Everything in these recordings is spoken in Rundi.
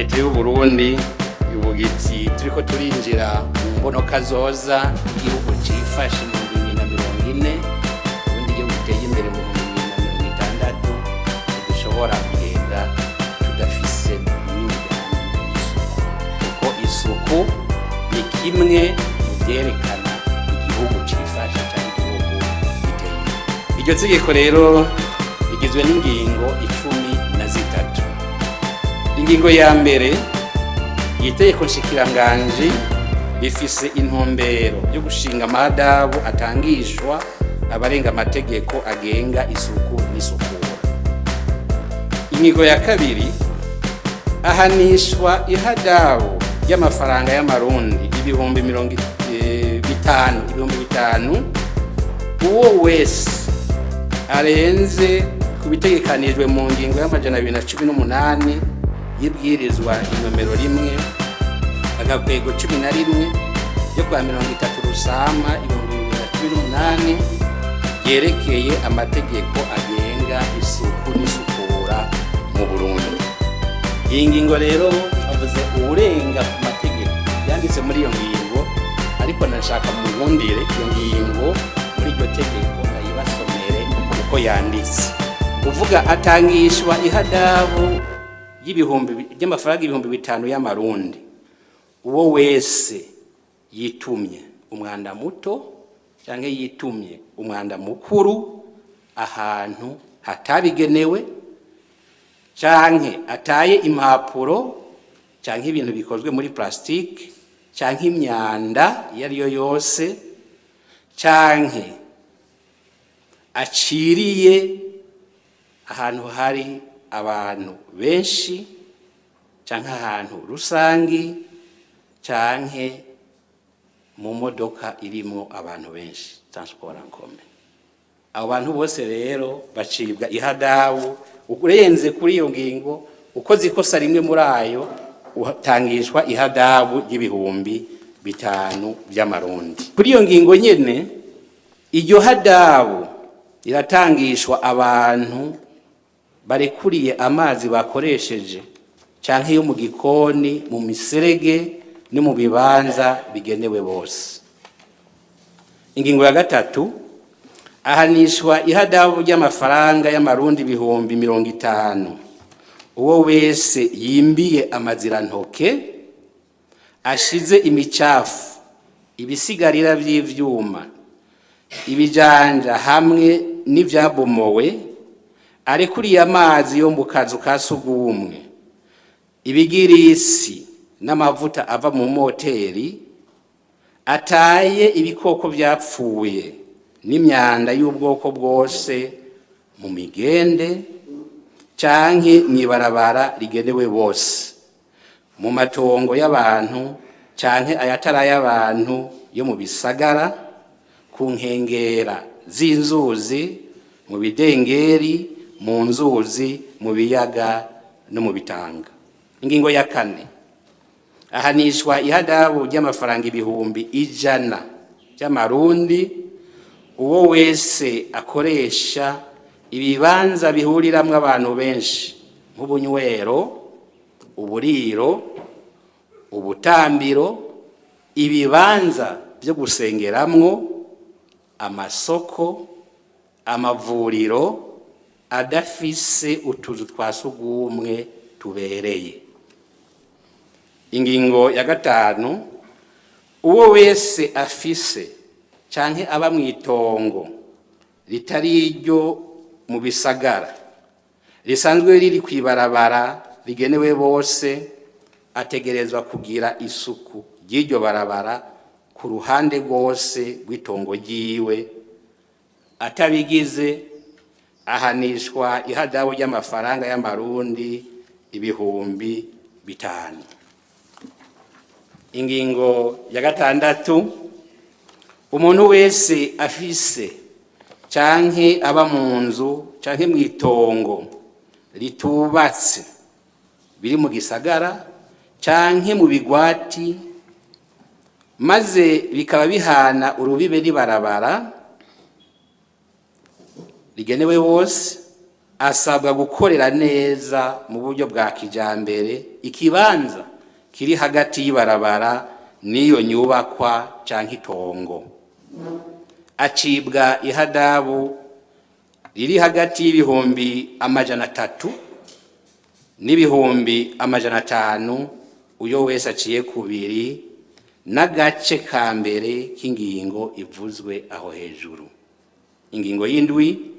Leta y'u Burundi ivuga iti turiko turinjira mu mbonokazoza, igihugu cifashe mu 2040, ubundi igihugu giteye imbere mu 2060. Ntidushobora kugenda tudafise n'imigambi y'isuku, kuko isuku ni kimwe mu vyerekana igihugu cifashe canke igihugu giteye imbere. Iryo tegeko rero rigizwe n'ingingo 13. Ingingo ya mbere: itegeko nshikiranganji rifise intumbero yo gushinga amahadabu atangishwa abarenga amategeko agenga isuku n'isukura. Ingingo ya kabiri: ahanishwa ihadabu ry'amafaranga y'amarundi ibihumbi mirongo bitanu, 5000, uwo wese arenze ku bitegekanijwe mu ngingo ya 218 y'ibwirizwa inomero 1-11 ryo kwa 30 Rusama 2018 ryerekeye amategeko agenga isuku n'isukura mu Burundi. Iyi ngingo rero avuze uwurenga ku mategeko yanditse muri iyo ngingo, ariko nashaka munkundire iyo ngingo muri iryo tegeko ndayibasomere uko yanditse. Uvuga atangishwa ihadabu y'ibihumbi ry'amafaranga 5000 y'amarundi uwo wese yitumye umwanda muto cyangwa yitumye umwanda mukuru ahantu hatabigenewe, canke ataye impapuro canke ibintu bikozwe muri plastique canke imyanda iyo ari yo yose, canke aciriye ahantu hari abantu benshi canke ahantu rusangi canke mu modoka irimwo abantu benshi, transport en commun. Abo bantu bose rero bacibwa ihadabu. Urenze kuri iyo ngingo, ukoze ikosa rimwe muri ayo, utangishwa ihadabu ry'5000 vy'amarundi. Kuri iyo ngingo nyene, iryo hadabu riratangishwa abantu barekuriye amazi bakoresheje canke yo mu gikoni mu miserege no mu bibanza bigenewe bose. Ingingo ya gatatu: ahanishwa ihadabu ry'amafaranga y'amarundi 50,000 uwo wese yimbiye amazirantoke, ashize imicafu, ibisigarira vy'ivyuma, ibijanja hamwe n'ivyabomowe, arekuriye amazi yo mu kazu ka sugumwe, ibigirisi n'amavuta ava mu moteri, ataye ibikoko vyapfuye n'imyanda y'ubwoko bwose mu migende canke mw'ibarabara rigenewe bose, mu matongo y'abantu canke ayatari ay'abantu yo mu bisagara, ku nkengera z'inzuzi, mu bidengeri, mu nzuzi, mu biyaga no mu bitanga. Ingingo ya kane: ahanishwa ihadabu ry'amafaranga 100,000 by'amarundi uwo wese akoresha ibibanza bihuriramwo abantu benshi nk'ubunywero, uburiro, ubutambiro, ibibanza byo gusengeramwo, amasoko, amavuriro adafise utuzu twa sugumwe tubereye. Ingingo ya gatanu: uwo wese afise canke aba mw'itongo ritari iryo mu bisagara risanzwe riri kw'ibarabara rigenewe bose, ategerezwa kugira isuku ry'iryo barabara ku ruhande rwose rw'itongo ryiwe. Atabigize, ahanishwa ihadabu ry'amafaranga y'amarundi 5000. Ingingo ya gatandatu: umuntu wese afise canke aba mu nzu canke mw'itongo ritubatse biri mu gisagara canke mu bigwati, maze bikaba bihana urubibe n'ibarabara rigenewe bose, Asabwa gukorera neza mu buryo bwa kijambere ikibanza kiri hagati y'ibarabara n'iyo nyubakwa canke itongo. Acibwa ihadabu riri hagati y'300,000 n'500,000 uyo wese aciye kubiri n'agace ka mbere k'ingingo ivuzwe aho hejuru. Ingingo y'indwi: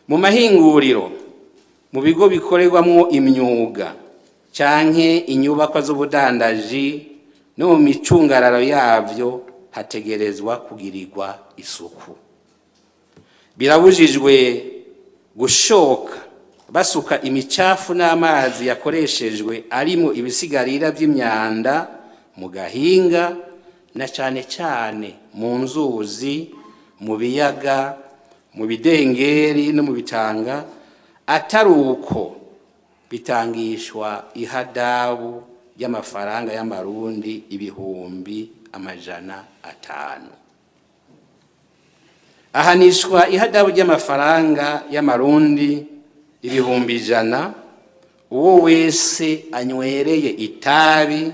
mu mahinguriro, mu bigo bikorerwamwo imyuga canke inyubakwa z'ubudandaji no mu micungararo yavyo, hategerezwa kugirirwa isuku. Birabujijwe gushoka basuka imicafu n'amazi yakoreshejwe arimo ibisigarira vy'imyanda mu gahinga, na cane cane mu nzuzi, mu biyaga, mu bidengeri no mu bitanga. Atari uko, bitangishwa ihadabu y'amafaranga y'amarundi 500,000. Ahanishwa ihadabu ry'amafaranga y'amarundi 100,000 uwo wese anywereye itabi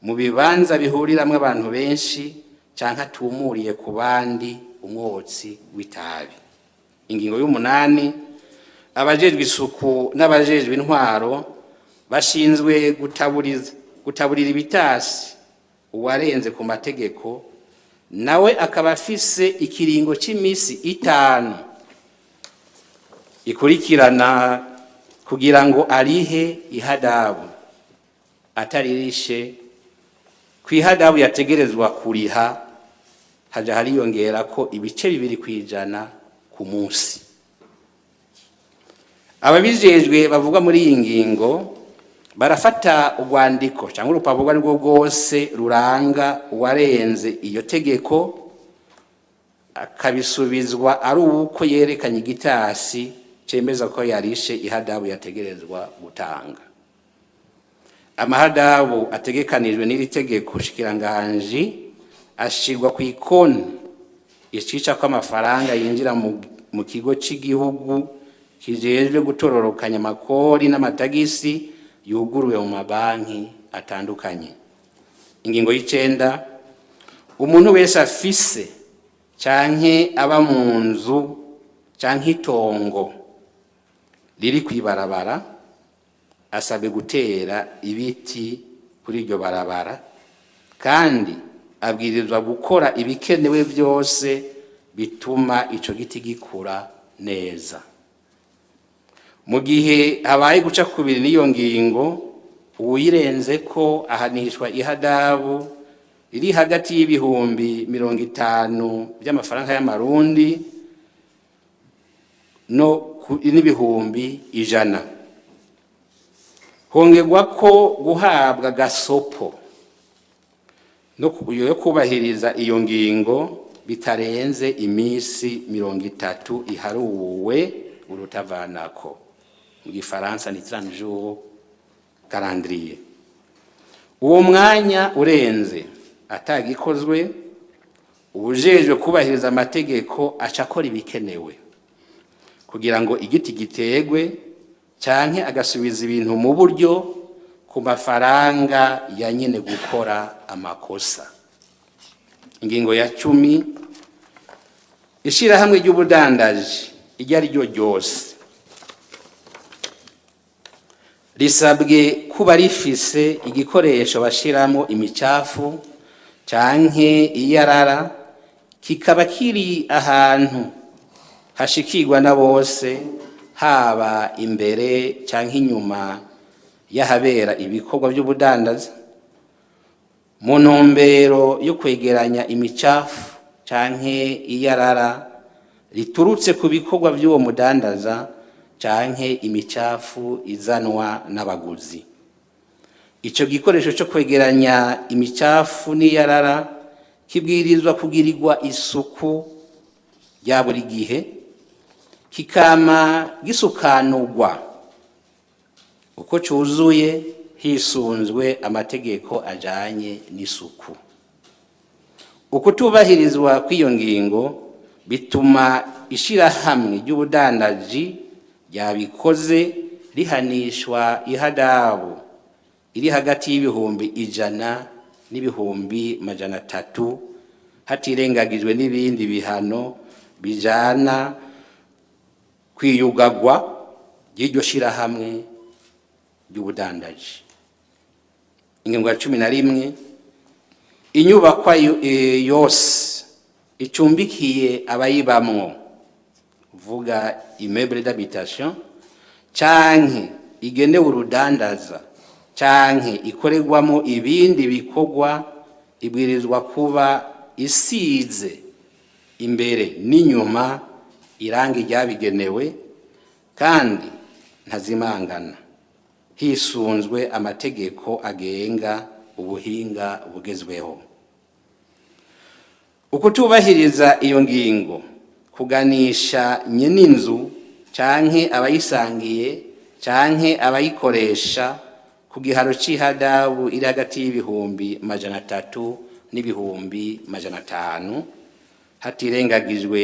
mu bibanza bihuriramwo abantu benshi canke atumuriye ku bandi umwotsi w'itabi. Ingingo y'umunani: abajejwe isuku n'abajejwe intwaro bashinzwe gutaburira ibitasi uwarenze ku mategeko, nawe akaba afise ikiringo c'imisi 5 ikurikirana kugira ngo arihe ihadabu. Ataririshe, ku ihadabu yategerezwa kuriha haja hariyongera ko 2% ku munsi. Ababijejwe bavugwa muri iyi ngingo barafata urwandiko cyangwa urupapuro urwo arirwo rwose ruranga uwarenze iyo tegeko, akabisubizwa ari uko yerekanye igitasi cemeza ko yarishe ihadabu yategerezwa gutanga. Amahadabu ategekanijwe n'iri tegeko shikiranganji ashirwa ku ikoni icica ko amafaranga yinjira mu kigo c'igihugu kijejwe gutororokanya amakori n'amatagisi yuguruwe mu mabanki atandukanye. Ingingo y'icenda: umuntu wese afise canke aba mu nzu canke itongo riri kw'ibarabara asabwe gutera ibiti kuri iryo barabara, kandi abwirizwa gukora ibikenewe vyose bituma ico giti gikura neza. Mu gihe habaye guca kubiri n'iyo ngingo, uwuyirenze ko ahanishwa ihadabu riri hagati y'50,000 by'amafaranga y'amarundi no n'100,000. Hongerwa ko guhabwa gasopo no yo kubahiriza iyo ngingo bitarenze imisi 30 iharuwe urutavanako. Mu gifaransa ni 30 jours calendrier. Uwo mwanya urenze atagikozwe, uwujejwe kubahiriza amategeko aca akora ibikenewe kugira ngo igiti gitegwe, canke agasubiza ibintu mu buryo ku mafaranga ya nyene gukora amakosa. Ingingo ya 10: ishirahamwe ry'ubudandaji iryo ari ryo ryose risabwe kuba rifise igikoresho bashiramo imicafu canke iyarara, kikaba kiri ahantu hashikirwa na bose, haba imbere canke inyuma y'ahabera ibikorwa by'ubudandaza, mu ntumbero yo kwegeranya imicafu canke iyarara riturutse ku bikorwa by'uwo mudandaza canke imicafu izanwa n'abaguzi. Ico gikoresho co kwegeranya imicafu n'iyarara kibwirizwa kugirirwa isuku rya buri gihe, kikama gisukanurwa uko cuzuye hisunzwe amategeko ajanye n'isuku. Ukutubahirizwa kw'iyo ngingo bituma ishirahamwe ry'ubudandaji Ryabikoze rihanishwa ihadabu iri hagati y'ibihumbi 100 n'ibihumbi 300, hatirengagijwe n'ibindi bihano bijana kwiyugagwa ry'iryo shirahamwe ry'ubudandaji. Ingingo ya 11: inyubakwa yose icumbikiye abayibamwo, vuga immeuble d'habitation, canke igenewe urudandaza, canke ikorerwamo ibindi bikorwa, ibwirizwa kuba isize imbere n'inyuma irangi ryabigenewe kandi ntazimangana, hisunzwe amategeko agenga ubuhinga bugezweho. Ukutubahiriza iyo ngingo kuganisha nyeninzu canke abayisangiye canke abayikoresha ku giharo c'ihadabu iri hagati y'ibihumbi 300 n'ibihumbi 500, hatirengagijwe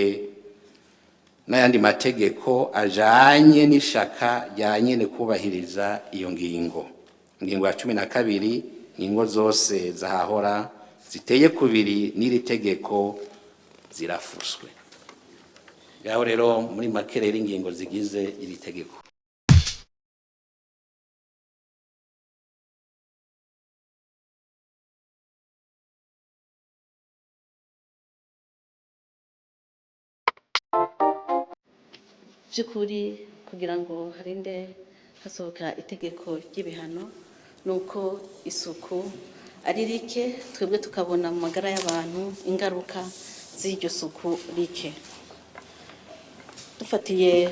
n'ayandi mategeko ajanye n'ishaka rya nyene kubahiriza iyo ngingo. Ingingo ya 12: ingingo zose zahahora ziteye kubiri n'iri tegeko zirafuswe. Ngaho rero muri make rero ingingo zigize iri tegeko. By'ukuri, kugira ngo harinde hasohoka itegeko ry'ibihano, ni uko isuku ari rike, twebwe tukabona mu magara y'abantu ingaruka z'iryo suku rike. Dufatiye,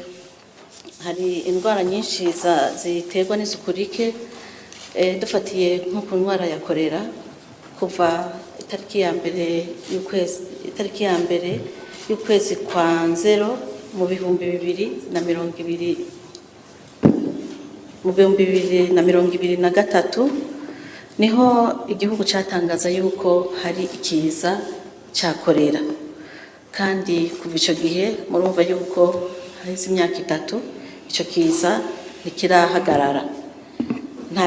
hari indwara nyinshi ziterwa n'isuku rike. Dufatiye nko ku ndwara ya korera, kuva itariki ya mbere y'ukwezi, itariki ya mbere y'ukwezi kwa nzero mu 2020, mu 2023, niho igihugu cyatangaza yuko hari ikiza cya korera. Kandi kuva icyo gihe murumva yuko haheze imyaka 3, icyo kiza ntikirahagarara. Nta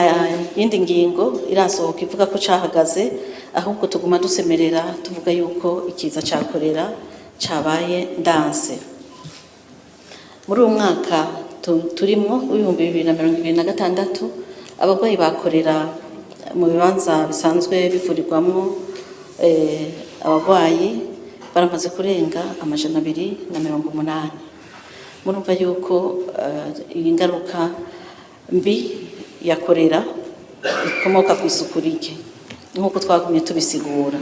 yindi ngingo irasohoka ivuga ko cyahagaze, ahubwo tuguma dusemerera tuvuga yuko ikiza cya korera cyabaye ndanse. Muri uyu mwaka turimwo w'2026, abarwayi ba korera mu bibanza bisanzwe bivurirwamwo abarwayi baramaze kurenga 280. Murumva yuko iyi ngaruka mbi ya korera ikomoka ku isuku rike, nk'uko twagumye tubisigura.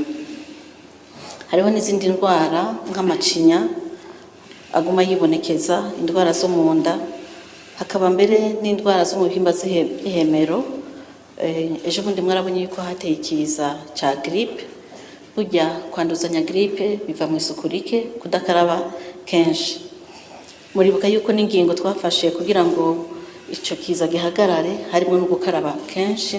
Hariho n'izindi ndwara nk'amacinya aguma yibonekeza, indwara zo mu nda, hakaba mbere n'indwara zo mu bihimba by'ihemero. Ejo bundi mwarabonye yuko hateye ikiza cya grippe. Burya kwanduzanya grippe biva mu isuku rike, kudakaraba kenshi. Muribuka yuko n'ingingo twafashe kugira ngo icyo kiza gihagarare harimo no gukaraba kenshi.